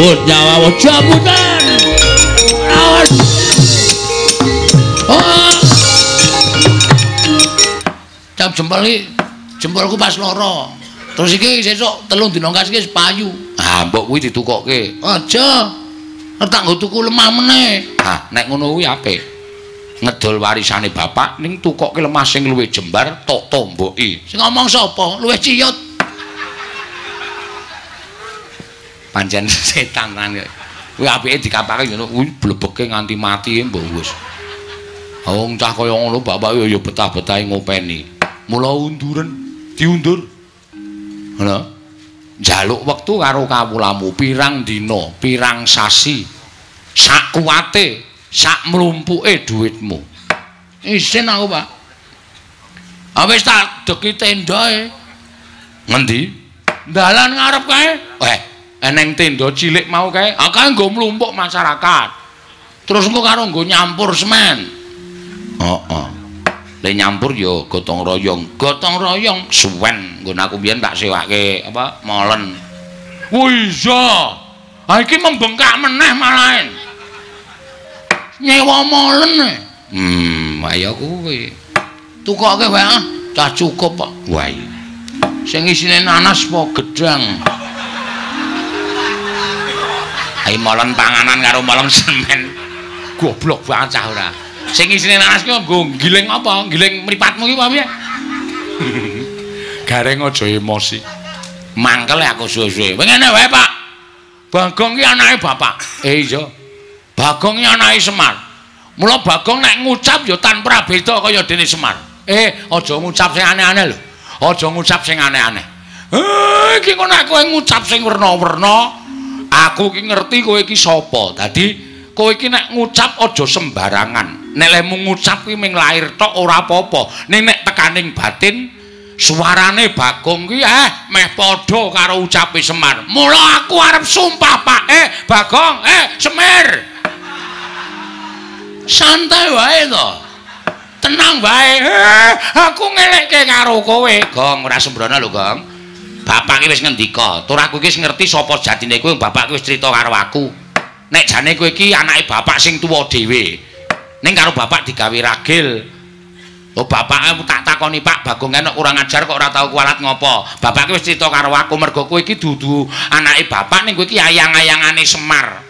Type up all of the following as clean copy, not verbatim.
Cabut nyawa cabutan. Awas. Oh. Cap jempol iki jempolku pas loro. Terus iki sesuk 3 dina kas iki wis payu. Ah, mbok kuwi ditukokke. Aja. Tak nggo tuku lemah meneh. Ah, nek ngono kuwi apik. Ngedol warisane bapak ning tukokke lemah sing luwih jembar tok tomboki. Sing ngomong sapa? Luwih ciyut. Pancen setan tenan. Kuwi apike dikapake ngono kuwi blebeke nganti mati mbok wis. Wong cah kaya ngono bapak ya betah-betahe ngopeni. Mula unduren, diundur. Ngono. Njaluk wektu karo kawulamu pirang dina, pirang sasi. Sak kuwate, sak mlumpuke dhuwitmu. Isin aku, Pak. Ah wis tak deki tendae. Ngendi? Dalan ngarep kae. Eh, eneng tenda cilik mau kae. Ah kae nggo mlumpuk masyarakat. Terus engko karo nggo nyampur semen. Heeh. Le nyampur ya gotong royong. Gotong royong suwen nggon aku biyen tak sewake apa molen. Oh iya. Ha iki membengkak meneh malahen. Nyewa molen. Ayo kuwi. Tukoke wae ah, cah cukup kok. Wah. Sing isine nanas apa gedang? Ayo molen panganan karo molen semen. Goblok banget cah ora. Sing isine nanas ki nggo giling apa? Giling mripatmu ki apa piye? Gareng aja emosi. Mangkel aku suwe-suwe. Ngene wae, Pak. Bagong ki anake bapak. Eh iya. Bagong ki anake Semar. Mula Bagong nek ngucap ya tanpa beda kaya dene Semar. Eh, aja ngucap sing aneh-aneh lho. Aja ngucap sing aneh-aneh. Eh, iki kok nek kowe ngucap sing werna-werna, aku ki ngerti kowe iki sapa. Dadi kowe iki nek ngucap aja sembarangan. Nek lemu ngucap kuwi ming lair tok ora apa-apa. Ning nek tekaning batin suarane Bagong kuwi meh padha karo ucape Semar. Mula aku arep sumpah, Pak. Eh, Bagong, Semir. Santai wae to. Tenang wae. Aku ngelekke karo kowe. Gong, ora sembrono lho, Gong. Bapak ki wis ngendika, tur aku iki wis ngerti sapa jatine kowe, bapak ki wis crita karo aku. Nek jane kowe iki anake bapak sing tuwa dhewe. Ning karo bapak digawe ragil. Oh, bapak tak takoni, Pak, Bagong enek kurang ajar kok ora tau kualat ngopo. Bapak ki wis crita karo aku mergo kowe iki dudu anake bapak ning kowe iki ayang-ayangane Semar.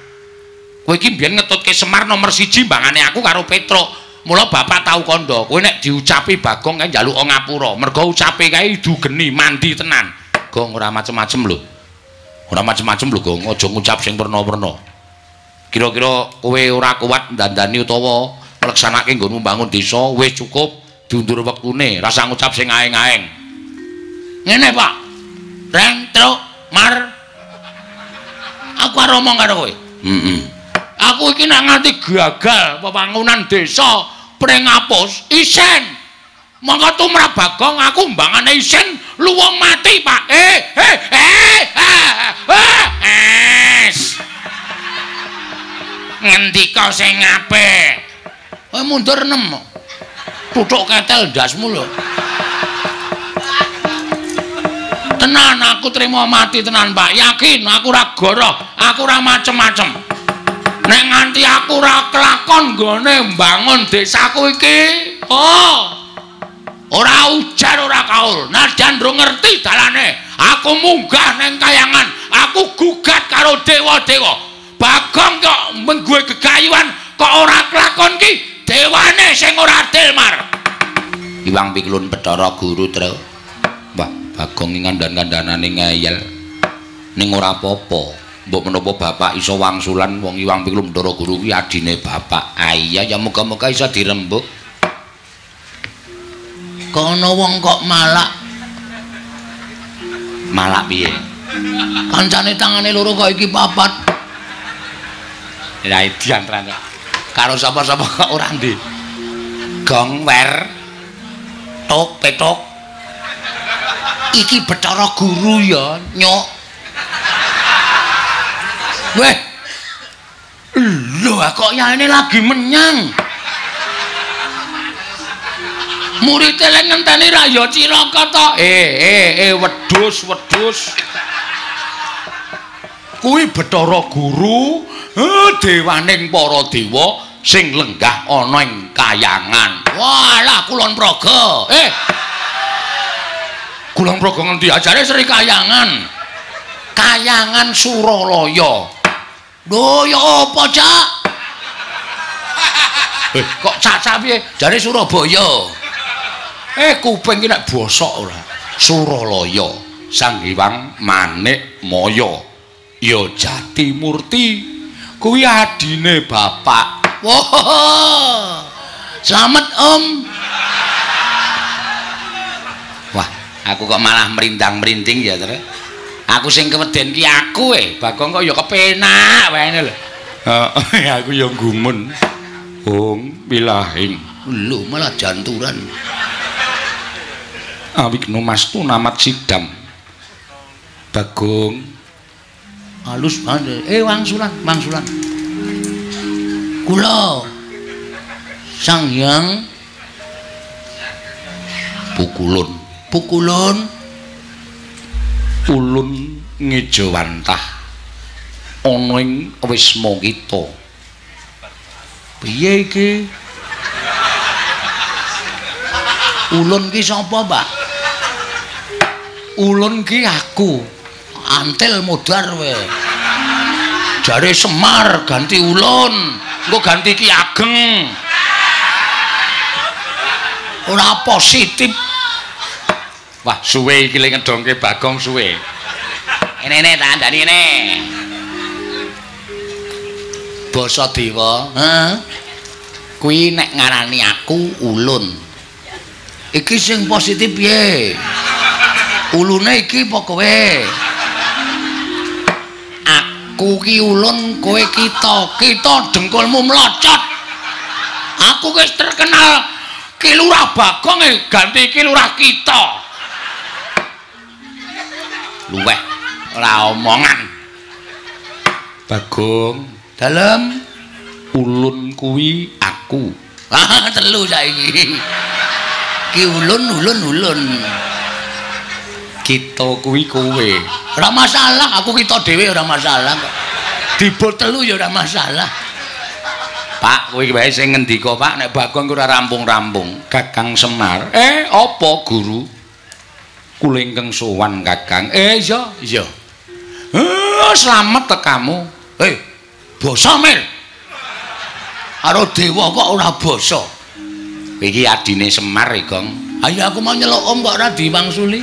Kowe iki mbiyen ngetutke Semar nomor 1 mbangane aku karo Petruk. Mula bapak tau kandha, kowe nek diucapi Bagong kae njaluk ngapura. Mergo ucape kae idu geni mandi tenan. Gong ora macem-macem lho. Ora macem-macem lho, Gong. Aja ngucap sing werna-werna. Kira-kira kowe ora kuat ndandani utawa ngleksanake nggonmu mbangun desa wis cukup diundur wektune, rasa ngucap sing aeng-aeng. Ngene, Pak. Reng, truk, mar. Aku arep omong karo kowe. Heeh. Aku iki nek nganti gagal pembangunan desa Pringapus, isen. Monggo tumrap Bagong aku mbangane isen luwung mati, Pak. Es. Ngendika sing apik. Kowe mundur 6. Tutuk ketel ndasmu lho. Tenan aku trimo mati tenan, Pak. Yakin aku ora goroh, aku ora macem-macem. Nek nganti aku ora kelakon nggone mbangun desaku iki, oh. Ora ujar ora kaul. Najan ndro ngerti dalane, aku munggah neng kayangan, aku gugat karo dewa-dewa. Bagong kok menggue gegayuhan kok ora kelakon ki dewane sing ora adil, Mar. Iwang Piklun Bathara Guru, Tru. Wah, Bagong iki kandhan-kandhanane ngeyel. Ning ora apa-apa. Mbok menapa bapak iso wangsulan wong Iwang Piklun Bathara Guru kuwi adine bapak. Ah iya ya muga-muga iso dirembuk. Kono wong kok malak. Malak piye? Kancane tangane loro kok iki papat. Lah edian tenan. Karo sapa-sapa kok ora ndi. Gong wer tok petok. Iki Bathara Guru ya, nyok. Weh. Lho kok yaene lagi menyang. Murid lek ngenteni ra ya cilaka to. Wedhus, wedhus. Kuwi Bathara Guru, dewaning para dewa sing lenggah ana ing kayangan. Walah Kulon Progo. Kulon Progo ngendi? Ajare Sri Kayangan. Kayangan Suralaya. Lho ya apa, Cak? Kok cacah piye? Jare Surabaya. Kuping iki nek bosok ora. Suralaya, Sang Hyang Manik Maya. Ya Jati Murti. Kuwi adine bapak. Wah. Slamet, Om. Wah, aku kok malah merindang-merinding ya, Tru. Aku sing keweden ki aku Bagong kok ya kepenak wae ngene lho. Heeh, aku ya gumun. Hong wilahing. Lho malah janturan. Awigno mastu namat sidam. Bagong halus banget. Wangsulan, wangsulan. Kula Sang Hyang Pukulun. Pukulun ulun ngejawantah ana ing wisma kita. Piye iki? Ulun ki sapa, Pak? Ulun ki aku. Antil modar kowe. Jare Semar ganti ulun, engko ganti Ki Ageng. Ora positif. Wah, suwe iki le ngedongke Bagong suwe. Ene-ene tak andani ene. Basa dewa, heeh. Kuwi nek ngarani aku ulun. Iki sing positif piye? Ulune iki apa kowe? Aku ki ulun, kowe kita. Kita dengkulmu mlocot. Aku wis terkenal Ki Lurah Bagong ganti Ki Lurah kita. Luweh ora omongan. Bagong, dalem ulun kuwi aku. Ah, telu saiki. Ki ulun ulun ulun. Kita kuwi kowe. Ora masalah, aku kita dhewe ora masalah kok. Dibol telu ya ora masalah. Pak, kowe iki wae sing ngendika, Pak, nek Bagong ora rampung-rampung. Kakang Semar. Apa guru? Kula ingkang sowan Kakang. Iya, iya. Slamet tekamu. Basa Mir. Karo dewa kok ora basa. Iki adine Semar, Gong. Ayo aku mau nyeluk om kok ora diwangsuli.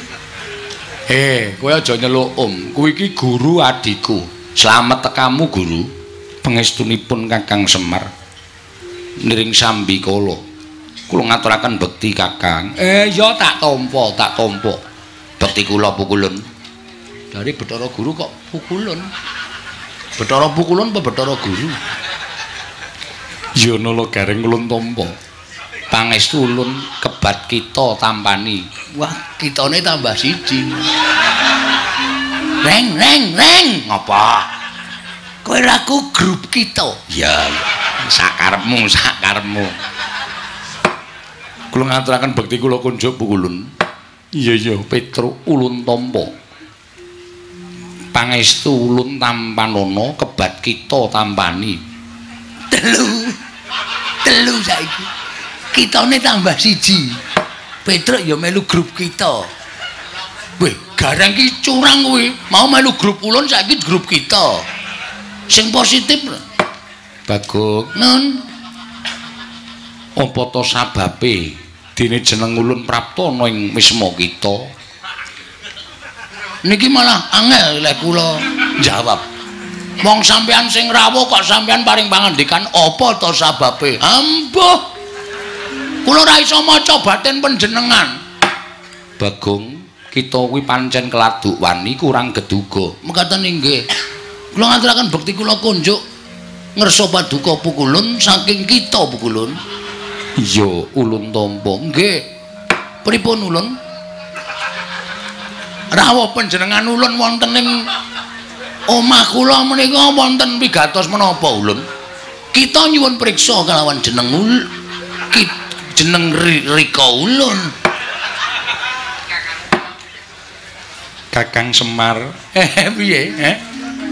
Kowe aja nyeluk om. Kuwi iki guru adikku. Slamet tekamu, guru. Pangestunipun Kakang Semar. Niring sambi kala. Kula ngaturaken bekti Kakang. Ya tak tampa, tak tampa. Bekti kula pukulun. Dari Bathara Guru kok pukulun. Bathara pukulun apa Bathara Guru? Ya nala gareng ulun tampa. Pangestu ulun kebat kita tampani. Wah, kitane tambah siji. Reng reng reng. Ngapa? Kowe raku grup kita. Ya, sakarepmu, sakarepmu. Kula ngaturaken bekti kula kunjuk pukulun. Iya iya, Petruk ulun tampa. Pangestu ulun tampanana kebat kita tampani. Telu. Telu saiki. Kitane tambah siji. Petruk ya melu grup kita. Weh, gareng ki curang kuwi. Mau melu grup ulun saiki grup kita. Sing positif lho. Bagong, nun. Apa to sababe dene jeneng ulun prapta ana ing wisma kita? Niki malah angel lek kula jawab. Wong sampean sing rawuh kok sampean paring pangandikan apa to sababe? Ambuh. Kula ora iso maca batin panjenengan. Bagong, kita kuwi pancen keladuk wani kurang geduga. Mekaten inggih. Kula ngaturaken bekti kula kunjuk ngersa paduka pukulun saking kita pukulun. Iya, ulun tampa. Nggih. Pripun ulun? Rawuh panjenengan ulun wonten ing omah kula menika wonten pigatos menapa ulun? Kita nyuwun priksa kalawan jeneng jeneng Rika ulun. Kakang Semar. Piye?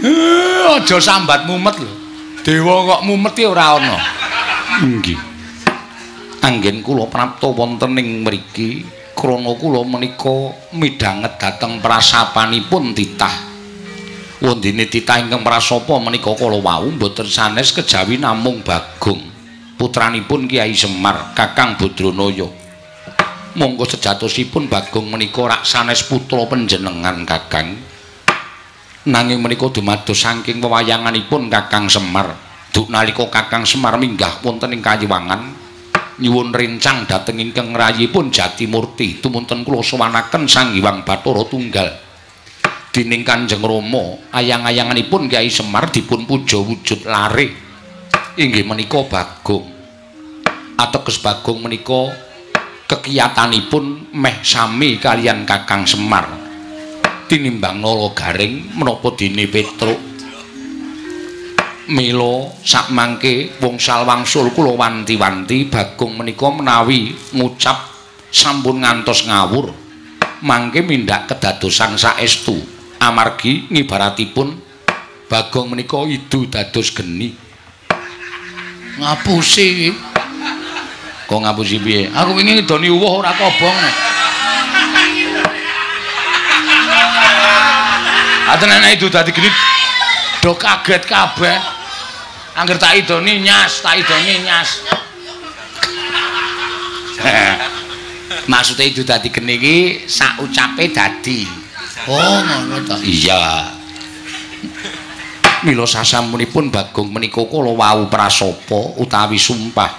Aja sambat mumet lho. Dewa kok mumet iki ora ana. Nggih. Anggen kula prapta wonten ing mriki krana kula menika midhanget dhateng prasapanipun titah. Wondene titah ingkang prasapa menika kala wau mboten sanes kejawi namung Bagong, putranipun Kyai Semar, Kakang Badranaya. Monggo sejatosipun Bagong menika rak sanes putra panjenengan Kakang. Nanging menika dumados saking wewayanganipun Kakang Semar. Duk nalika Kakang Semar minggah wonten ing Kayiwangan nyuwun rencang dhateng ingkang rayipun Jatimurti, tumunten kula sowanaken Sang Hyang Bathara Tunggal. Dening Kanjeng Rama, ayang-ayanganipun Kyai Semar dipun puja wujud lare inggih menika Bagong. Ateges Bagong menika kekiyatanipun meh sami kaliyan Kakang Semar. Tinimbang Nala Garing menapa dene Petruk. Mila sakmangke wngsal wangsul kula wanti-wanti Bagong menika menawi ngucap sampun ngantos ngawur mangke mindak kedadosan saestu, amargi ngibaratipun Bagong menika idu dados geni. Ngapusi iki. Kok ngapusi piye? Aku wingi ngidoni uwuh ora kobong. Aten nek idu dadi geni do kaget kabeh. Angger tak idoni nyas, tak idoni nyas. Maksude idu dadi geni iki sak ucape dadi. Oh, ngono to. Iya. Mila sasampunipun Bagong menika kala wau prasapa utawi sumpah.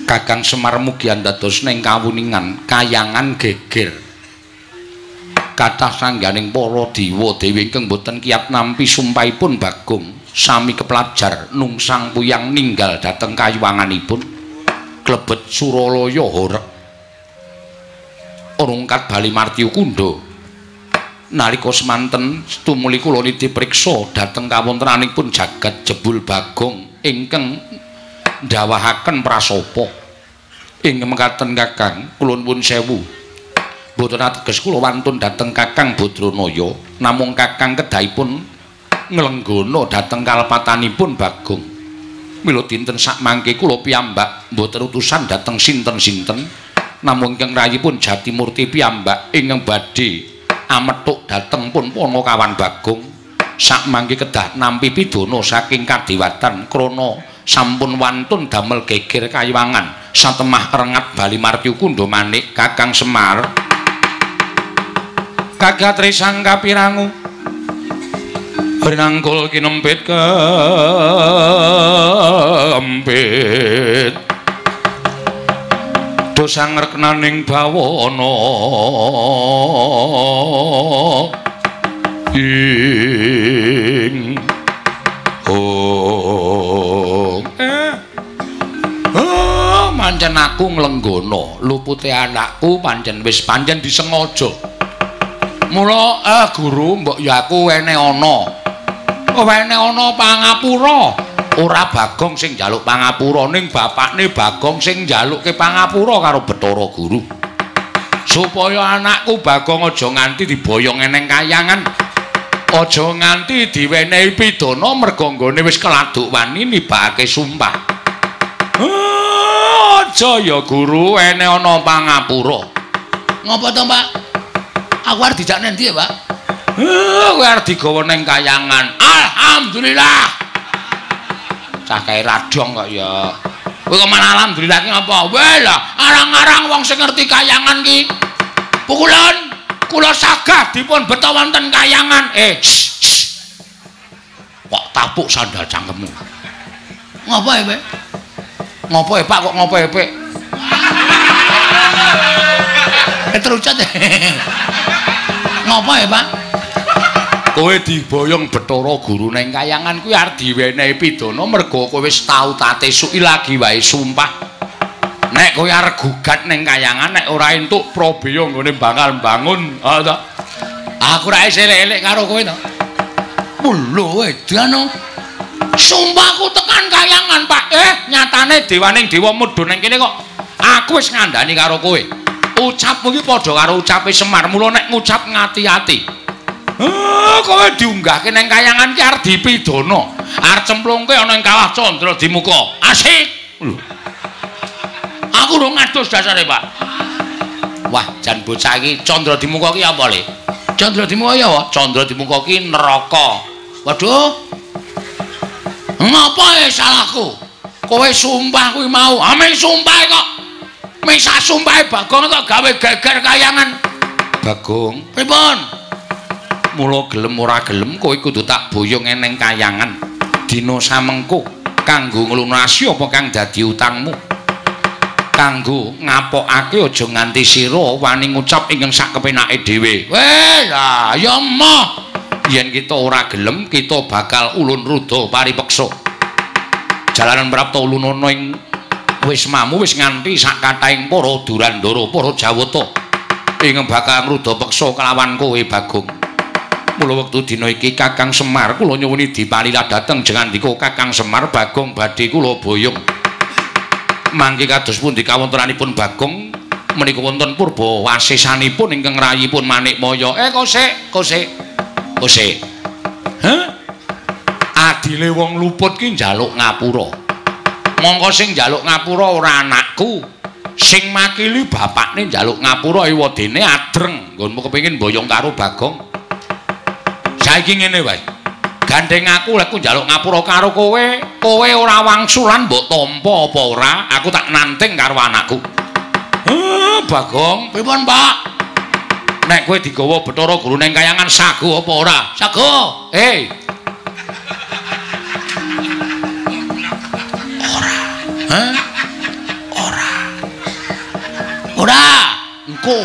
Kakang Semar mugi andados ning kawuningan kayangan geger. Kathah sangganing para dewa dewi ingkang boten kiyat nampi sumpahipun Bagong sami keplajar nungsang puyang ninggal dhateng kayuwanganipun klebet Suralaya horeg rungkat Bali Martyu Kundha. Nalika semanten tumuli kula niti priksa dhateng kawontenanipun jagat jebul Bagong ingkang ndawahaken prasapa. Ing mekaten Kakang, kula nuwun sewu. Mboten ateges kula wantun dhateng Kakang Badranaya, namung Kakang kedahipun nglenggana dhateng kalepatanipun Bagong. Mila dinten sakmangke kula piyambak mboten utusan dhateng sinten-sinten, namung ingkang rayipun Jatimurti piyambak ingkang badhe amethuk dhateng pun Panakawan Bagong. Sakmangke kedah nampi pidana saking kadewatan krana sampun wantun damel geger kayiwangan satemah rengat Bali Martyu Kundha manik Kakang Semar. Kagat risang kapirangu rinangkul kinempit kempit dosa ngreknaning bawana ing oh oh pancen aku nglenggana lupute anakku pancen wis pancen disengaja. Mula guru mbok ya aku wene ana. Wene ana pangapura. Ora Bagong sing njaluk pangapura ning bapakne Bagong sing njalukke pangapura karo Bathara Guru. Supaya anakku Bagong aja nganti diboyong eneng kayangan. Aja nganti diwenehi pidana merga nggone wis keladuk wani nibakake sumpah. Aja ya guru wene ana pangapura. Ngopo to, Pak? Aku arep dijak nendi ya, Pak? Kowe arep digawa ning kayangan. Alhamdulillah. Cah kae radong kok ya. Kowe kok malah alhamdulillah ki ngapa? Weh lah, arang-arang wong sing ngerti kayangan ki. Pukulan kula sagah dipun beto wonten kayangan. Kok tapuk sandal cangkemmu. Ngopo ya, Pak? Ngopo ya, Pak? Kok ngopo ya, Pak? Terucat. Ngopo ya, Pak? Kowe diboyong Bathara Guru ning kayangan kuwi arep diwenehi pidana merga kowe wis tau tatesuki lagi wae sumpah. Nek kowe arep gugat ning kayangan nek ora entuk prabeya nggone bakal mbangun, ha ta? Aku ra isih elek-elek karo kowe to. Lho edan. Sumpahku tekan kayangan, Pak. Nyatane dewaning dewa mudhun ning kene kok aku wis ngandani karo kowe. Ucapmu iki padha karo ucape Semar, mula nek ngucap ngati-ati. Kowe diunggahke nang kayangan ki arep dipidana. Arep cemplungke ana ing kawah Candra Dimuka. Asik. Lho. Aku urung ngadus dasare, Pak. Wah, jan bocah iki Candra Dimuka ki apa, Le? Candra Dimuka ya apa? Candra Dimuka ki neraka. Waduh. Ngapa salahku? Kowe sumpah kuwi mau. Ame sumpah kok. Mesa sumpahe Bagong kok gawe geger kayangan. Bagong, pripun? Mula gelem ora gelem kowe kudu tak boyong eneng kayangan. Dina samengko kanggo nglunasi apa kang dadi utangmu. Kanggo ngapokake aja nganti sira wani ngucap ingkang sak kepenake dhewe. Weh, lah ya emoh. Yen kita ora gelem kita bakal ulun ruda paripeksa. Jalanan prapta ulunana ing wismamu wis nganti sak kathahing para Durandara, para Jawata ingkang bakal ngruda peksa kelawan kowe Bagong. Mula wektu dina iki Kakang Semar kula nyuwuni dipalila dhateng jengandika Kakang Semar Bagong badhe kula boyong. Mangke kados pundi kawontenanipun Bagong menika wonten purba wasesanipun ingkang rayipun Manikmaya. Kosek, kosek. Kosek. Heh? Adile wong luput ki njaluk ngapura. Mongko sing njaluk ngapura ora anakku. Sing makili bapakne njaluk ngapura ewadene adreng. Nggonmu kepengin boyong karo Bagong. Saiki ngene wae. Gandeng aku lek njaluk ngapura karo kowe, kowe ora wangsulan mbok tampa apa ora, aku tak nanting karo anakku. Bagong, pripun, Pak? Nek kowe digawa Bathara Guru ning kayangan sago apa ora? Sago. Ora. Hah? Ora. Ora. Engko.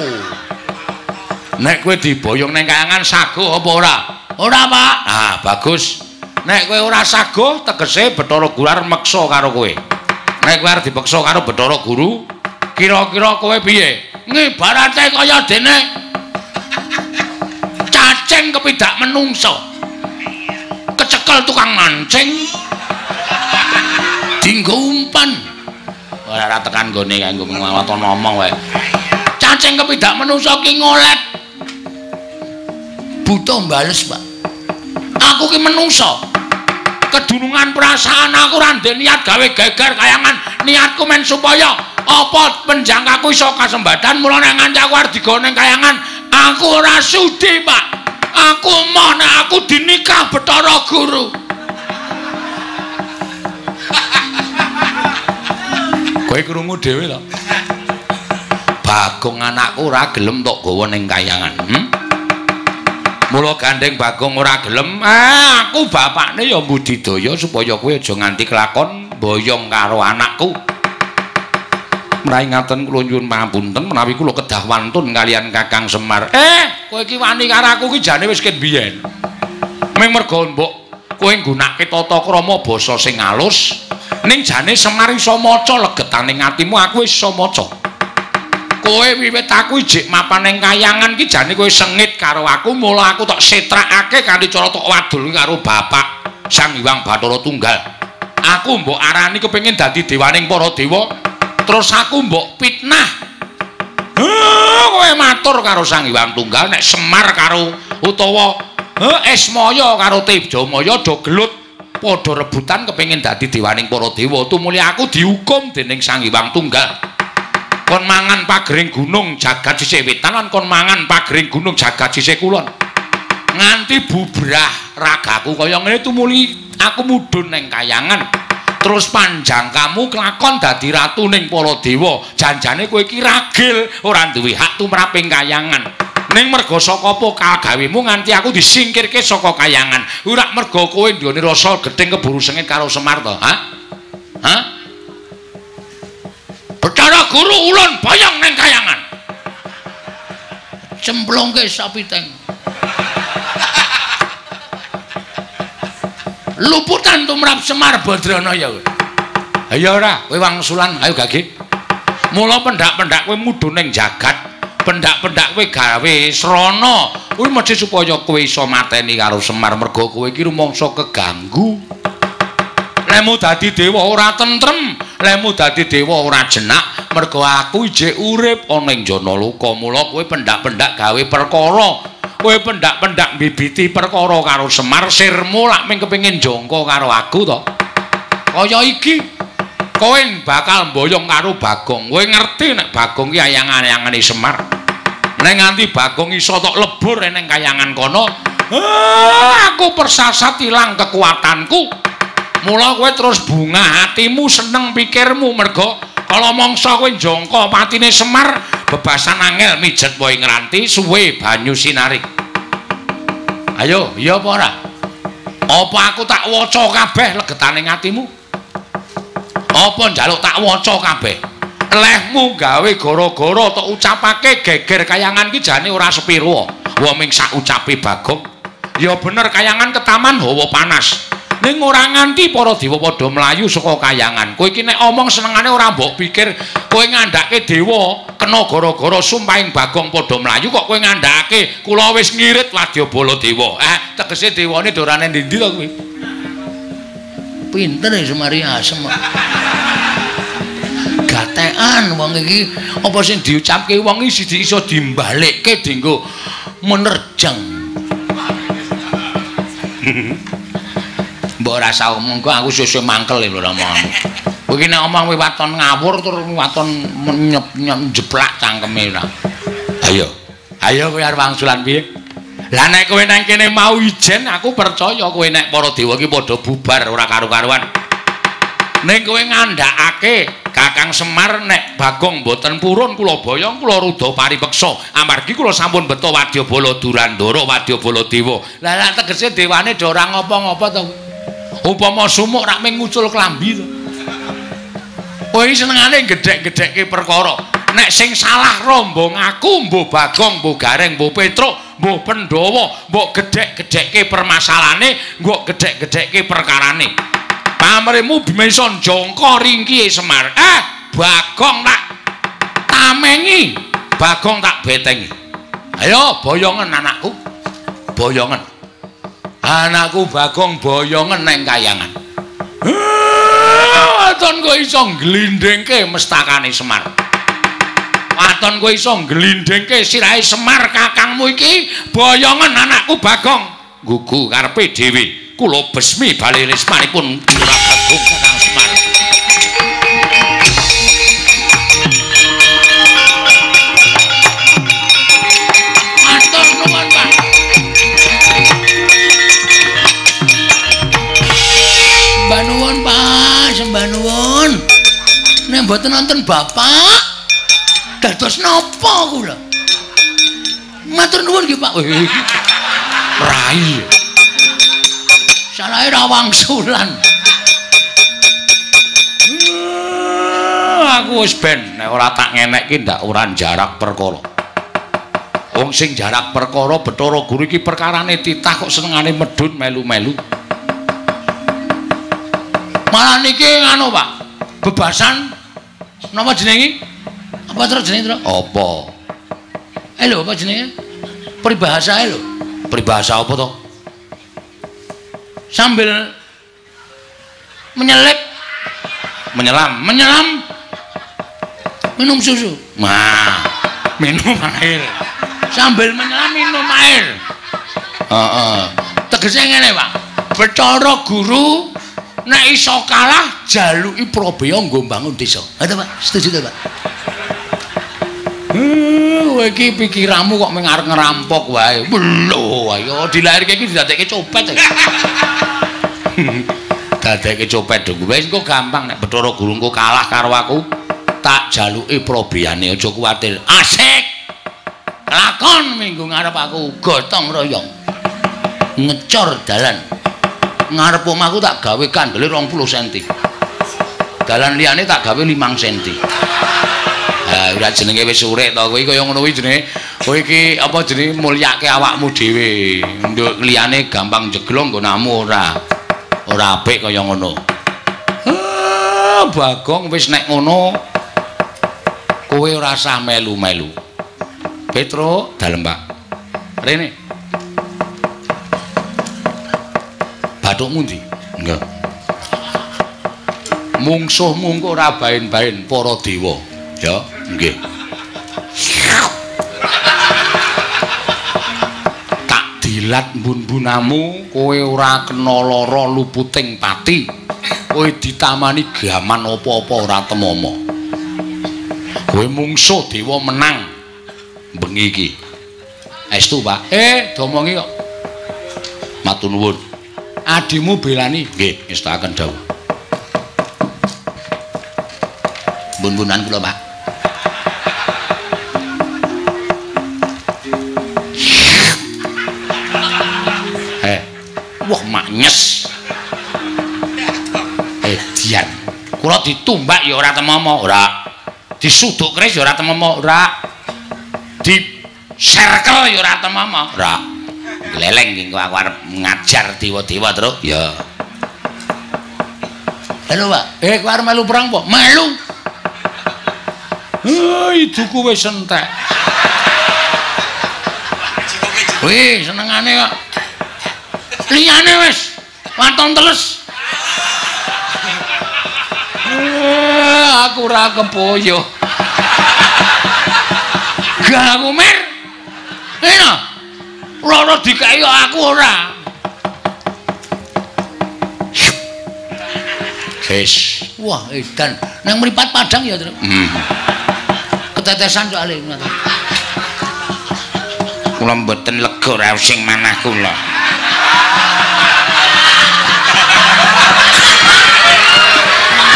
Nek kowe diboyong ning kayangan sago apa ora? Ora, Pak. Ah, bagus. Nek kowe ora sago, tegese Bathara Guru arep meksa karo kowe. Nek kowe arep dipeksa karo Bathara Guru, kira-kira kowe piye? Ngibarate kaya dene cacing kepidak menungso. Kecekel tukang mancing. Dinggo umpan. Ora tekan nggone kanggo waton ngomong wae. Cacing kepidak menungso ki ngolet. Buta mbales, Pak. Aku ki menungso. Kedunungan perasaan aku ora ndek niat gawe geger kayangan. Niatku men supaya apa penjangkaku iso kasembadan. Mula nek nganti aku arep digawa ning kayangan, aku ora sudi, Pak. Aku moh nek aku dinikah Bathara Guru. Kowe krungu dhewe to? Bagong anakku ora gelem tok gawa ning kayangan. Mula gandeng Bagong ora gelem, aku bapakne ya mbudidaya supaya kowe aja nganti kelakon boyong karo anakku. Menawi ngaten kula nyuwun pangapunten menawi kula kedah wantun kalian Kakang Semar. Kowe iki wani karo aku iki jane wis ket biyen. Ming merga mbok kowe nggunakake tata krama basa sing alus, ning jane Semar iso maca legetaning atimu, aku wis iso maca. Kowe wiwit aku ijik mapan ning kayangan ki jane kowe sengit karo aku, mula aku tok setrakake kanthi cara tok wadul karo bapak Sang Hyang Bathara Tunggal. Aku mbok arani kepengin dadi dewaning para dewa, terus aku mbok fitnah. Kowe matur karo Sang Hyang Tunggal nek Semar karo utawa Ismaya karo Tejamaya do gelut padha rebutan kepengin dadi dewaning para dewa, tumuli aku dihukum dening Sang Hyang Tunggal. Kon mangan pagering gunung jagat sisih wetan lan kon mangan pagering gunung jagat sisih kulon. Nganti bubrah ragaku kaya ngene tumuli aku mudhun ning kayangan. Terus panjang kamu kelakon dadi ratu ning para dewa. Janjane kowe iki ragil ora duwe hak tumrap ing kayangan. Ning merga saka apa kagawemu nganti aku disingkirke saka kayangan. Ora merga kowe nduweni rasa gething keburu sengit karo Semar to, ha? Ha? Bathara Guru ulun boyong ning kayangan. Cemplungke sapiteng. Luputan tumrap Semar Badranaya kowe. Ayo ora, kowe wangsulan, ayo gage. Mula pendak-pendak kowe mudhun ning jagat, pendak-pendak kowe gawe srana. Kuwi mesti supaya kowe iso mateni karo Semar merga kowe iki rumangsa keganggu. Lemu dadi dewa ora tentrem, lemu dadi dewa ora jenak, merga aku ijik urip ana ing Janaloka. Mula kowe pendak-pendak gawe perkara. Kowe pendak-pendak mbibiti perkara karo Semar, sirmu lak mung kepengin jangka karo aku to. Kaya iki kowe bakal mboyong karo Bagong. Kowe ngerti nek Bagong ki ayang-ayangane Semar. Nek nganti Bagong iso tok lebur ning kayangan kono, aku persasat ilang kekuatanku. Mula kowe terus bunga hatimu, seneng pikirmu mergo kala mangsa kowe njangka patine Semar, bebasan angel mijet wae ngranti suwe banyu sinarik. Ayo, iya apa ora? Apa aku tak waca kabeh legetane atimu? Apa njaluk tak waca kabeh? Lehmu gawe gara-gara tok ucapake geger kayangan ki jane ora sepiro. Wong ming sak ucape Bagong. Ya bener kayangan ketaman hawa panas. Ning ora nganti para dewa padha mlayu saka kayangan. Kowe iki nek omong senengane ora mbok pikir kowe ngandhake dewa kena gara-gara sumpahing Bagong padha mlayu kok kowe ngandhake kula wis ngirit wadyabala dewa. Tegese dewane dorane ndi to kowe? Pinter ya Semari asem. Gatekan wong iki apa sing diucapke wong iki iso dimbalekke dienggo menerjang. Mbok ora usah omong kok aku sesuk mangkel lho omonganmu. Kowe iki nek omong kowe waton ngawur terus waton njeplak cangkeme ora. Ayo. Ayo kowe arep wangsulan piye? Lah nek kowe nang kene mau ijen aku percaya kowe nek para dewa iki padha bubar ora karu-karuan. Ning kowe ngandhakake Kakang Semar nek Bagong mboten purun kula boyong kula rudha paripeksa amargi kula sampun beto wadyabala Durandara wadyabala dewa. Lah lak tegese dewane do ora ngopo-ngopo to. Upama sumuk rak mung ngucul klambi to. Kowe iki senengane gedhek-gedhekke perkara. Nek sing salah rombong aku mbuh Bagong, mbuh Gareng, mbuh Petruk, mbuh Pandhawa, mbok gedhek-gedhekke permasalahane, mbok gedhek-gedhekke perkarane. Pamrihmu bisa njangka ringkihe Semar. Bagong tak tamengi, Bagong tak betengi. Ayo boyongen anakku. Boyongen. Anakku Bagong boyongen neng kayangan. Waton kowe iso ngglindhingke mestakane Semar. Waton kowe iso ngglindhingke sirahe Semar kakangmu iki, boyongen anakku Bagong. Gugu karepe dhewe. Kula besmi bali rismanipun Lurah Bagong Kakang Semar. Matur nuwun, Pak. Sembah nuwun, Pak, sembah nuwun. Nek mboten nonton Bapak, dados napa kula? Matur nuwun nggih, Pak. Rai. Salahe ra wangsulan. Aku wis ben nek ora tak ngenekke ndak ora jarak perkara. Wong sing jarak perkara Bathara Guru iki perkarane titah kok senengane medhun melu-melu. Malah niki nganu, Pak. Bebasan napa jenenge? Apa terus jenenge, Tru? Apa? Lho, apa jenenge? Peribahasa lho. Peribahasa apa to? Sambil menyelip, menyelam, menyelam, minum susu. Nah, minum air. Sambil menyelam minum air. Tegese ngene, Pak. Bathara Guru nek iso kalah jaluki prabeya nggo mbangun desa. Ha to, Pak? Setuju to, Pak? Kowe iki pikiranmu kok mung arep ngerampok wae. Lho, ayo dilairke iki didadekke copet. Dadekke copet dong. Wis engko gampang nek Bathara Guru engko kalah karo aku, tak jaluki probeyane aja kuwatir. Asik. Lakon minggu ngarep aku gotong royong. Ngecor dalan. Ngarep omahku tak gawe kandele 20 cm. Dalan liyane tak gawe 5 cm. Ha ora jenenge wis urip to kowe kaya ngono kuwi jenenge. Kowe iki apa jenenge mulyake awakmu dhewe. Nduk liyane gampang jeglong nggonamu ora. Ora apik kaya ngono. Bagong wis nek ngono kowe ora usah melu-melu. Petruk dalem, Pak. Rene. Bathukmu ndi? Nggih. Mungsuhmu engko ora baen-baen para dewa. Ya, nggih. Dilat mbun-mbunamu kowe ora kena lara luputing pati. Kowe ditamani gaman apa-apa ora temama. Kowe mungsuh dewa menang bengi iki. Estu, Pak. Domongi kok. Matur nuwun. Adimu belani. Nggih, ngestakaken dawuh. Mbun-mbunan kula, Pak. Wah, maknyes. Edian. Kula ditumbak ya ora temama, ora. Disuduk keris ya ora temama, ora. Diserkel ya ora temama, ora. Gleleng iki aku arep ngajar dewa-dewa, Truk. Ya. Halo, Pak. Kowe arep melu perang apa? Melu. Iduku wis entek. Wih, senengane kok. Liyane wis waton teles. Aku ora kepoyo. Gak aku mer. Enak. Loro dikeki aku ora. Wis. Wah, edan. Nang mripat padang ya, Truk. Ketetesan soalé ngono. Kula mboten lega raos sing manah kula.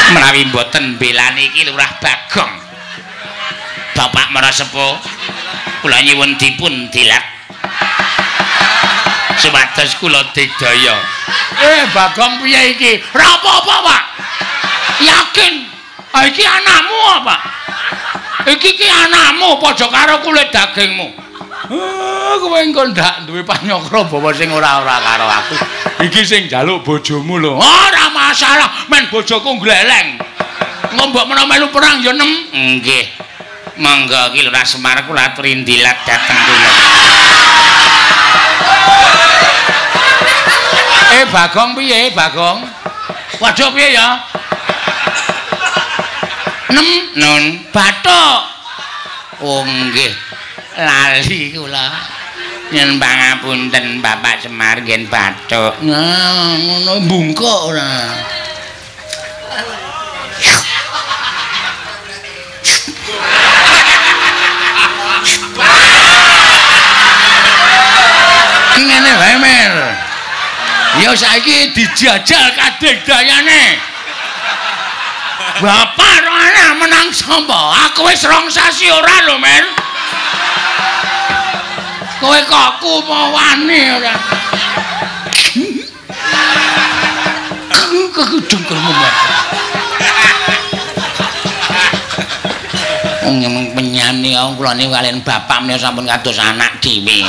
Menawi mboten belani iki Lurah Bagong. Bapak Marasepuh, kula nyuwun dipun dilat supados kula digdaya. Bagong piye iki? Ora apa-apa, Pak. Yakin. Iki anakmu apa? Iki ki anakmu padha karo kulit dagingmu. Kowe engko ndak duwe panyokra bawa sing ora-ora karo aku. Iki sing njaluk bojomu lho. Ora masalah, men bojoku gleleng. Engko mbok menawa melu perang ya nem. Nggih. Monggo iki Lurah Semar kula aturi ndilat dhateng kula. Bagong piye, Bagong? Waduh piye ya? Nem nun bathuk. Oh nggih. Lali kula. Nyuwun pangapunten Bapak Semar ngen bathuk. Nah, ngono bungkuk ora. Ki ngene wae, Mer. Ya saiki dijajal kadegdayane. Bapak ora menang sapa? Aku wis 2 sasi ora lho, Mer. Kowe kok kumawane ora. Kekudungkelmu. Wong penyani wong kula niku kaliyan bapak menika sampun kados anak dhewe.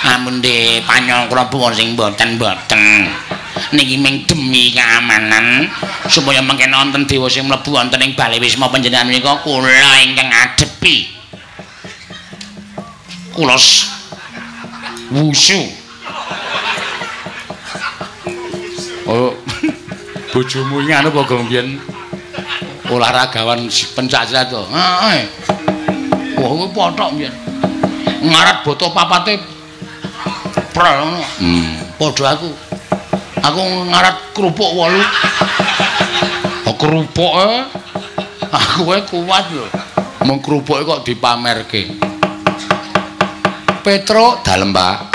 Ampun de panyangkra bawa sing mboten-mboten. Niki ming demi keamanan supaya mengke wonten dewa sing mlebu wonten ing bale wisma panjenengan menika kula ingkang ngadepi. Kula wusu. Oh, bojomu iki anu apa gong biyen olahragawan pencak silat to? Heeh. Wah, kuwi pothok biyen. Ngarat boto papate prel ngono. Padha aku. Aku ngarat kerupuk 8. Oh, kerupuke aku wae kuat lho. Mung kerupuke kok dipamerke. Petruk dalem, Pak.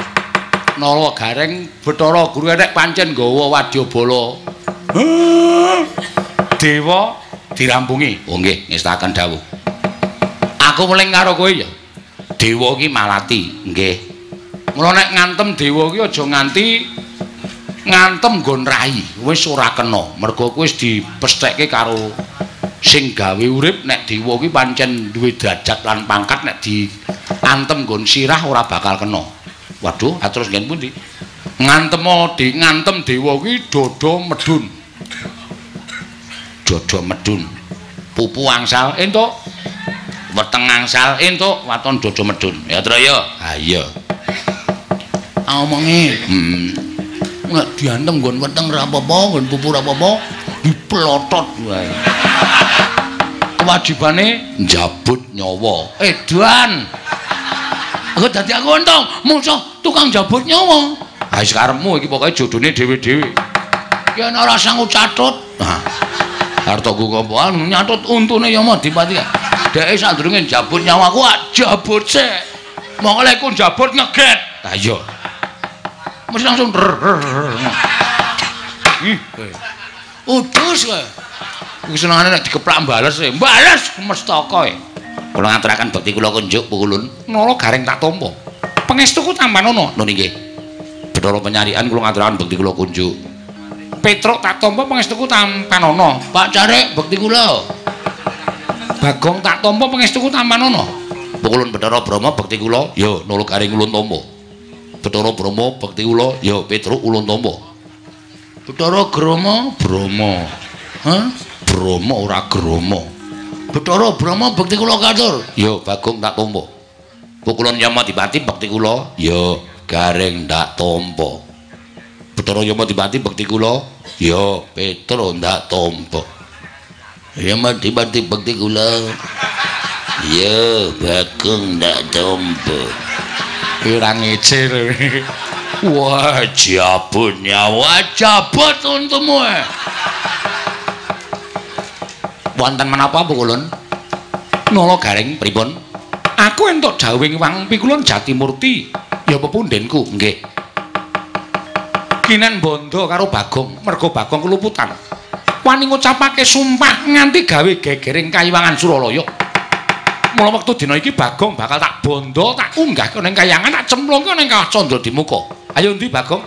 Nala Gareng Bathara Guru enek pancen nggawa wadyabala. Dewa dirampungi. Oh nggih, ngestaken dawuh. Aku weling karo kowe ya. Dewa iki malati, nggih. Mula nek ngantem dewa iki aja nganti ngantem nggon rai, wis ora kena. Mergo kuwi wis dipesthekke karo sing gawe urip. Nek dewa iki pancen duwe derajat lan pangkat, nek diantem nggon sirah ora bakal kena. Waduh, terus nggen pundi? Ngantem dewa iki dodo medun. Dodo medun. Pupu angsal entuk. Weteng angsal entuk, waton dodo medun. Ya Tru ya. Ha iya. Omongi. Nek diantem nggon weteng ora apa-apa, nggon pupu ora apa-apa, diplotot wae. Kewajibane njabut nyawa. Edan. Aku dadi aku untung, musuh tukang jabut nyawa. Ha wis karepmu iki pokoke jodone dhewe-dhewe. Yen ora sanggup catut. Nah. Artoku kompoan nyatut untune Yamadipati. Dheke sadurunge njabut nyawaku jabut sik. Mongko lek ku njabut ngeget. Ha iya. Mesti langsung ih kowe. Udus kowe. Kuwi senengane nek dikeplak bales e. Bales mestaka e. Kula ngaturaken bekti kula kunjuk Pukulun. Nala Gareng tak tampa. Pangestuku tampanono. Nun inggih. Bathara Penyarikan kula ngaturaken bekti kula kunjuk. Petruk tak tampa pangestuku tampanono. Pak Carik bekti kula. Bagong tak tampa pangestuku tampanono. Pukulun Bathara Brahma bekti kula. Ya Nala Gareng ulun tampa. Bathara Brahma bekti kula. Ya Petruk ulun tampa. Bathara Grama Brahma. Hah? Brahma ora Grama. Bathara Brahma bekti kula katur. Ya Bagong tak tampa. Pukulun Yamadipati bekti kula. Ya Gareng tak tampa. Bathara Yamadipati bekti kula. Ya Petruk ndak tampa. Yamadipati bekti kula. Ya Bagong ndak tampa. Ora ngece lho. Wah, jabut nyawa, jabut untumu. Wonten menapa Pukulun? Nala Gareng pripun? Aku entuk dawuhing Wang Pikulun Jatimurti, ya pepundhenku nggih. Kinen bondo karo Bagong, merga Bagong keluputan. Wani ngucapake sumpah nganti gawe gegering kayiwangan Suralaya. Mula wektu dina iki Bagong bakal tak bondo, tak unggahke ning kayangan, tak cemplungke ning Kawah Candradimuka. Ayo ndi Bagong?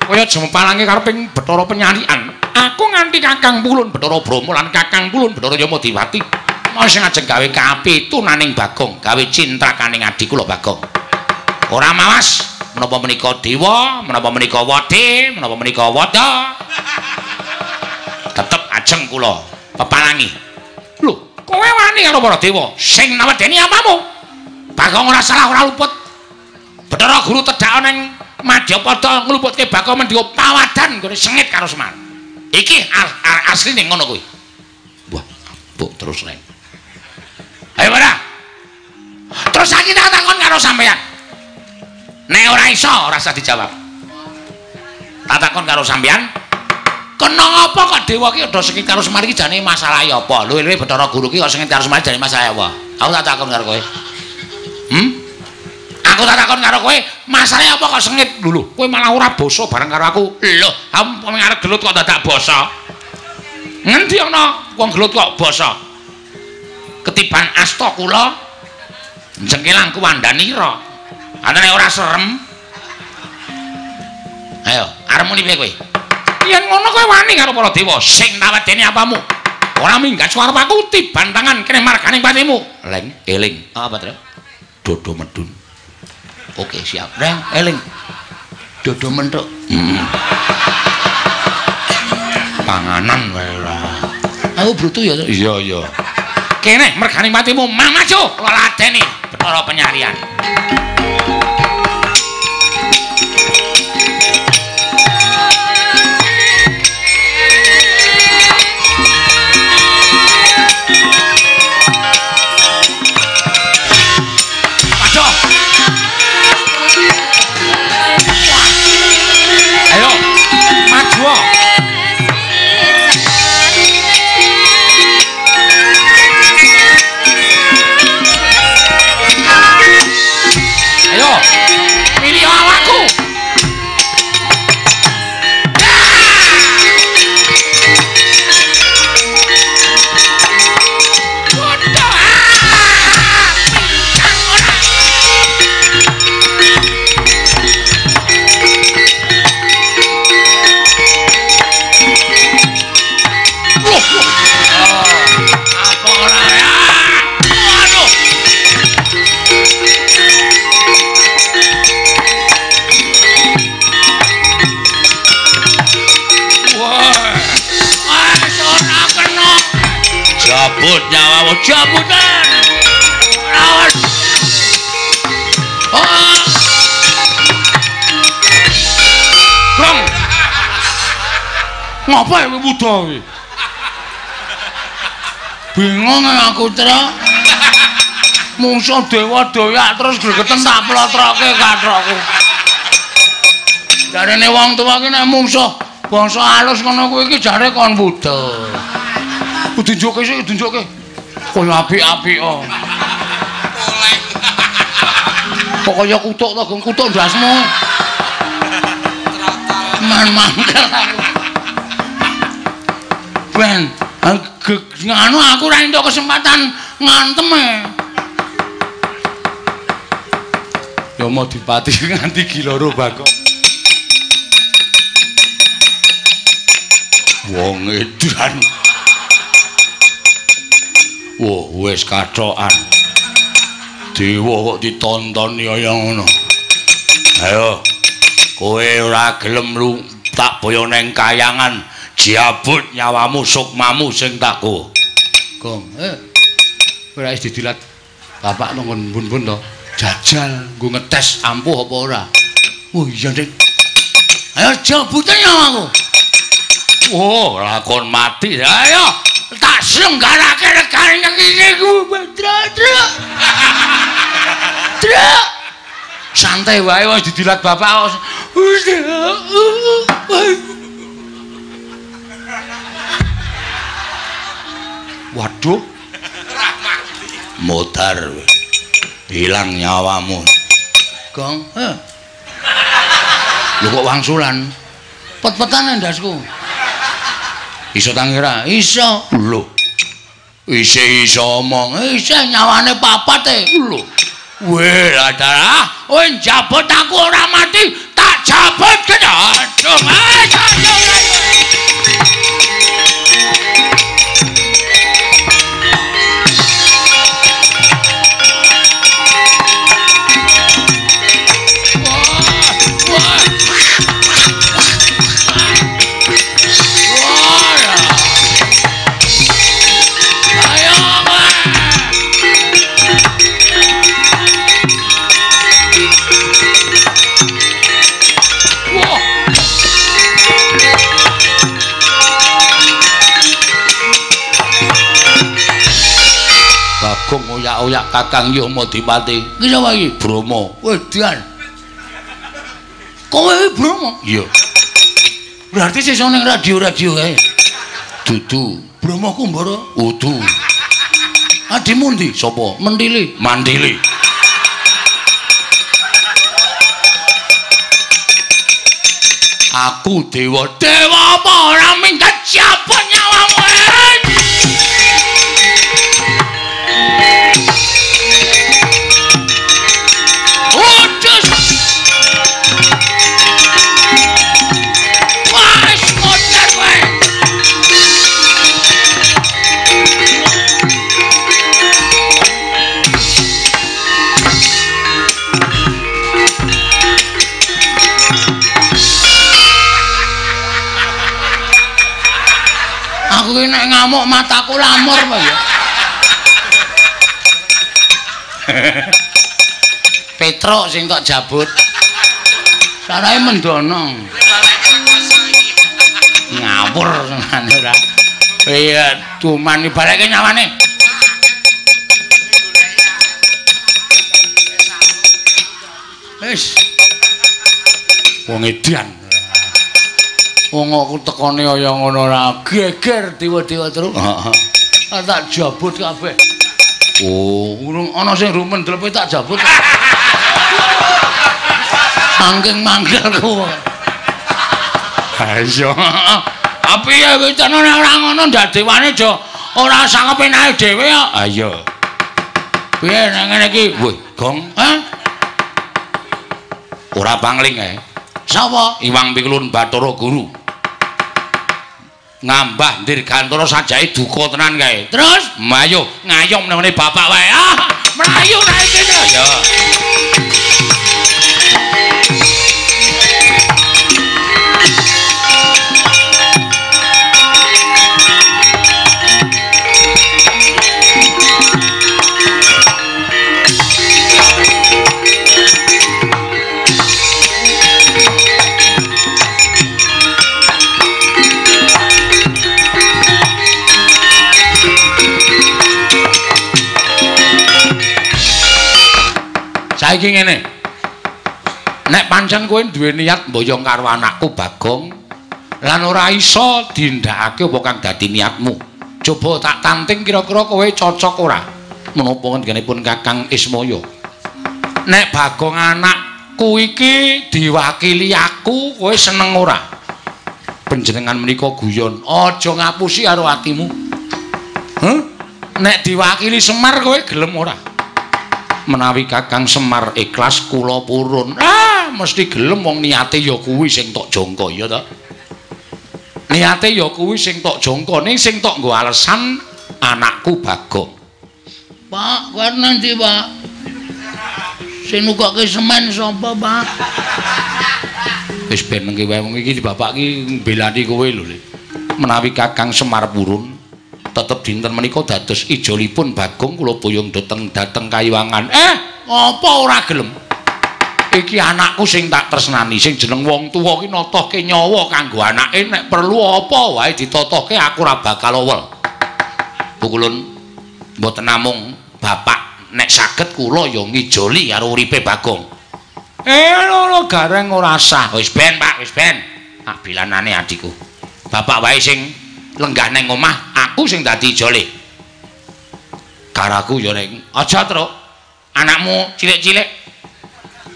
Kaya jemepalange karo ping Bathara Penyarikan. Aku nganti Kakang Pulun Bathara Brahma lan Kakang Pulun Bathara Yamadipati. Mau sing ajeng gawe kapitunaning Bagong, gawe cintrakaning adi kula Bagong. Ora mawas menapa menika dewa, menapa menika wade, menapa menika wada. Tetep ajeng kula pepalangi. Lho, kowe wani karo para dewa sing nawedeni apamu? Bagong ora salah ora luput. Bathara Guru tedhak ning Madyapada ngluputke Bagong mendika pawadan nggone sengit karo Semar. Iki asline ngono kuwi. Wah, mbok terus reng. Ayo ora. Terus saiki tak takon karo sampeyan. Nek ora iso ora usah dijawab. Tak takon karo sampeyan. Kena apa kok dewa ki udah sengit karo Semar iki jane masalahe apa? Luwe-luwe Bathara Guru ki kok sengit karo Semar jane masalahe apa? Aku tak takon karo kowe. Aku tak takon karo kowe, masalahe apa kok sengit? Lho, kowe malah ora basa bareng karo aku. Lho, aku arep gelut kok dadak basa. Ngendi ana wong gelut kok basa? Ketiban asta kula jengkelang kuwandanira. Ana ora serem. Ayo, arep muni piye kowe? Yen ngono kowe wani karo para dewa sing tawedeni apamu? Ora minggat suara aku tiban tangan kene marganing patimu. Leng, eling. Apa, Tru? Dodo medun. Oke, siap. Reng, eling. Dodo menthuk. Panganan wae ora. Aku brutu ya, Tru? Iya, iya. Kene merganing patimu, maju kula ladeni Bathara Penyarian. Jabut nyawamu, jabutan. Awas. Oh. Gong. Ngapa ya wuda kuwi? Bingung aku, Tra. Mungsuh dewa doyak terus gregeten tak plotroke kathokku. Jarene wong tuwa ki nek mungsuh bangsa alus ngono kuwi iki jare kon budhel. Tunjukke sik, tunjukke. Kaya apik-apik kok. Poleng. Kok kaya kutuk to, Gong, kutuk ndasmu. Man mangkel aku. Ben, nganu aku ora entuk kesempatan ngantem e. Ya mau dipati nganti giloro Bagong. Wong edan. Wah, wis kathokan. Dewa kok ditontoni kaya ngono. Ayo, kowe ora gelem lu tak boyo neng kayangan, jabut nyawamu sukmamu sing tak go. Gong, ora wis didilat bapak nang bun-bun to. Jajal nggo ngetes ampuh apa ora. Oh iya, Dik. Ayo jabute nyawaku. Oh, lakon mati. Ayo, tak senggarake regane iki ku. Truk. Truk. Santai wae wis didilat bapak. Waduh. Modar. Hilang nyawamu. Gong, Lho kok wangsulan? Pet-petane ndasku. Iso tangi ora? Iso. Lho. Isih iso omong. Isih nyawane papat e. Lho. Weh, adalah kowe njabut aku ora mati, tak jabut kene. Aduh, aduh. Bagong oyak-oyak Kakang Yamadipati. Iki sapa iki? Bromo. Wedan. Kowe iki Bromo? Iya. Berarti sesuk ning radio-radio kae. Dudu. Bromo ku mbara? Udu. Adimu ndi? Sapa? Mentili. Mantili. Aku dewa. Dewa apa ora minggat siapa nyawamu? Aku ki nek ngamuk mataku lamur apa ya. Petruk sing tok jabut. Sarahe mendono. Ngawur senane ora. Iya, cuman ibarake nyawane. Wis. Wong edan. Wong aku tekone kaya ngono ora geger dewa-dewa terus. Heeh. Tak jabut kabeh. Oh, urung ana sing rumen dlepe tak jabut. Mangking mangkelku. Ha iya. Tapi ya witane ora ngono ndak dewane aja ora sangepenake dhewe kok. Ha iya. Piye nek ngene iki? Wih, Gong. Hah? Ora pangling ae. Sapa? Iwang Pikulun Bathara Guru. Ngambah Dirgantara sajake duka tenan kae. Terus mayo ngayom nang ngene bapak wae. Ah, mlayu ra iki to. Ya. Saiki ngene. Nek pancen kowe duwe niat mboyong karo anakku Bagong lan ora iso dindakake apa kang dadi niatmu. Coba tak tanting kira-kira kowe cocok ora? Menapa ngendikanipun Kakang Ismaya? Nek Bagong anakku iki diwakili aku, kowe seneng ora? Panjenengan menika guyon, aja ngapusi karo atimu. Heh? Nek diwakili Semar kowe gelem ora? Menawi Kakang Semar ikhlas kula purun. Ah, mesti gelem wong niate ya kuwi sing tok jangka ya ta. Niate ya kuwi sing tok jangka, ning sing tok nggo alesan anakku Bagong. Pak, kowe arep nang ndi, Pak? Sing nukokke semen sapa, Pak? Wis ben mengki wae wong iki bapak iki mbelani kowe lho, Le. Menawi Kakang Semar purun, tetep dinten menika dados ijolipun Bagong kula boyong dhateng Kayiwangan. Apa ora gelem? Iki anakku sing tak tresnani, sing jeneng wong tuwa ki notohke nyawa kanggo anake, nek perlu apa wae ditotohke aku ora bakal owel. Pukulun mboten namung bapak, nek saged kula ya ngijoli karo uripe Bagong. Lho Gareng ora sah. Wis ben, Pak, wis ben. Tak bilanane adikku. Bapak wae sing lenggah nang omah, aku sing dadi ijole. Karaku ya ning aja, Truk. Anakmu cilik-cilik.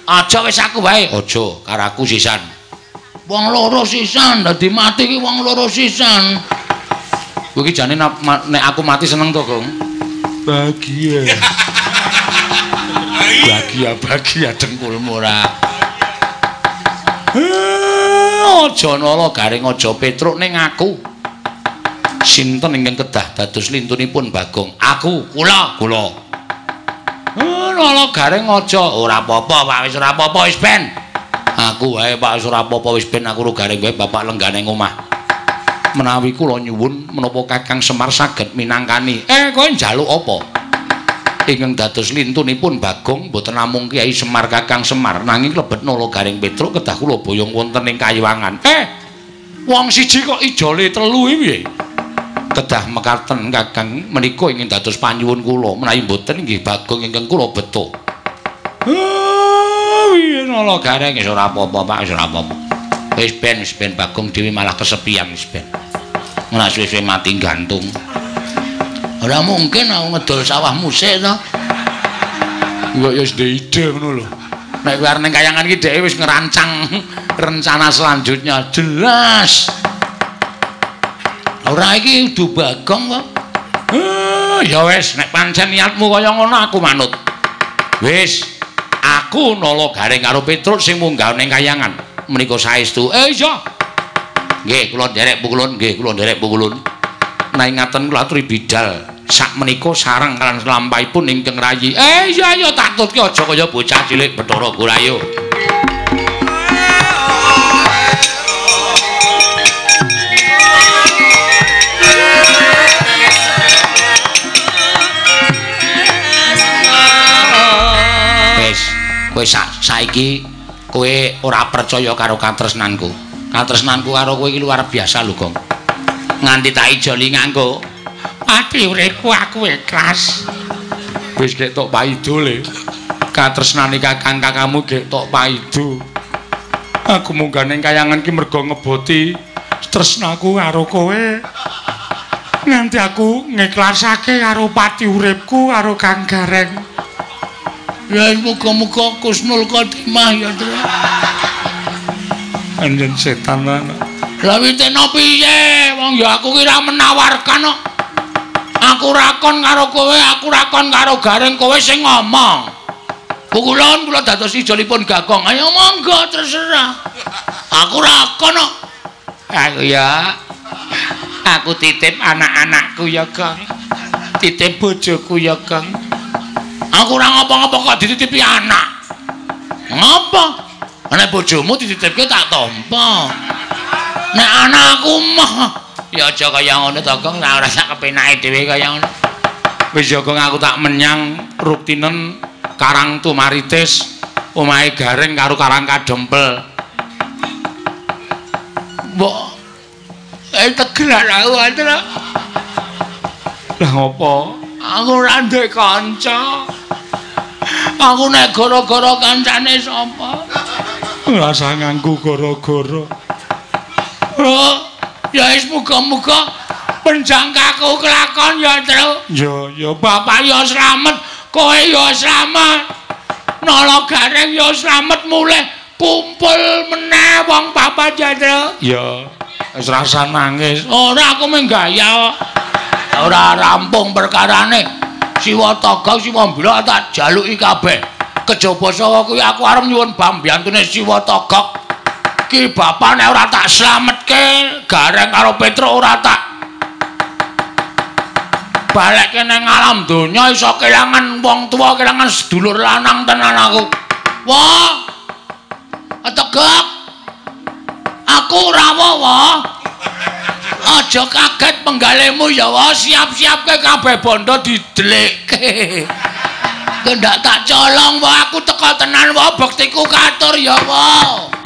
Aja wis aku wae. Aja, karaku sisan. Wong loro sisan, dadi mati ki wong loro sisan. Kowe iki jane nek aku mati seneng to, Gong? Bahagia. Bahagia, bahagia dengkulmu ora. Aja nala Gareng, aja Petruk ning aku. Sinten ingkang kedah dados lintunipun Bagong? Aku, kula, kula. Nala Gareng aja. Ora apa-apa, Pak, wis ora apa-apa, wis ben. Aku wae, Pak, wis ora apa-apa, wis ben aku ro Gareng wae bapak lenggane omah. Menawi kula nyuwun menapa Kakang Semar saged minangkani. Kowe njaluk apa? Ingkang dados lintunipun Bagong mboten namung Kyai Semar Kakang Semar, nanging klebet Nala Gareng Petruk kedah kula boyong wonten ing Kayiwangan. Wong siji kok ijole telu iki piye? Kedah mekaten Kakang menika ingin dados panyuwun kula, menawi mboten inggih Bagong ingkang kula beto. Piye Nala Gareng? Wis ora apa-apa, Pak, wis ora apa-apa. Wis ben Bagong dhewe malah kesepian wis ben. Ora suwe-suwe mati gantung. Ora mungkin aku ngedol sawahmu sik to. Kok ya wis ndek ide ngono lho. Nek kowe arep ning kayangan iki dheke wis ngerancang rencana selanjutnya jelas. Ora iki udu Bagong kok. Ya wis, nek pancen niatmu kaya ngono aku manut. Wis, aku Nala Gareng karo Petruk sing munggah ning kayangan. Menika saestu. Iya. Nggih, kula nderek pukulun, nggih, kula nderek pukulun. Nek ngaten kula aturi bidal sak menika sareng lan lampahipun ingkang rayi. Iya iya tak tutke aja kaya bocah cilik Bathara Gurayo. Wis, kowe saiki kowe ora percaya karo katresnanku. Katresnanku karo kowe iki luar biasa lho, Gong. Nganti tak ijoli nganggo ati uripku aku ikhlas. Wis gek tok paido le. Katresnane kakang kakangmu gek tok paido. Aku munggah ning kayangan ki mergo ngeboti tresnaku karo kowe. Nganti aku ngikhlasake karo pati uripku karo Kang Gareng. Ya muga-muga Kusnul Khotimah ya, Tru. Anjen setan lan. Lah witena piye? Wong ya aku ki ora menawarkan kok. Aku rakon karo kowe, aku rakon karo Gareng, kowe sing ngomong. Pukulun kula dados ijolipun Bagong. Ayo monggo terserah. Aku rakon kok. Aku ya. Aku titip anak-anakku ya, Gong. Titip bojoku ya, Gong. Aku ora ngapa-ngapa kok dititipi anak. Ngapa? Nek bojomu dititipke tak tampa. Nek anakku mah ya aja kaya ngono to, Gong, ora sak kepenake dhewe kaya ngono. Wis ya, Gong, aku tak menyang Ruktinen Karang Tumaritis, omahe Gareng karo Karang Kadempel. Mbok tegerak aku antra. Lah ngopo? Aku ora ndek kanca. Aku nek gara-gara kancane sapa? Ora usah nganggo gara-gara. Oh, ya wis muga-muga penjangkaku kelakon ya, Tru. Ya, ya bapak ya slamet, kowe ya slamet. Nala Gareng ya slamet mulih kumpul meneh wong papat ya, Tru. Ya, wis rasa nangis. Ora, aku mung gaya. Ora rampung perkarane. Siwa Togok, Siwa Mbilok tak jaluki kabeh. Kejaba sawa kuwi aku arep nyuwun pambiyantune Siwa Togok. Ki bapak nek ora tak slametke, Gareng karo Petruk ora tak balekke nang alam donya iso kelangan wong tuwa, kelangan sedulur lanang tenan aku. Wah. Tegak. Aku ora wae. Aja kaget penggalemu ya wae, siap-siapke kabeh bondo didelikke. Kendak tak colong wae, aku teka tenan wae, bektiku katur ya wae.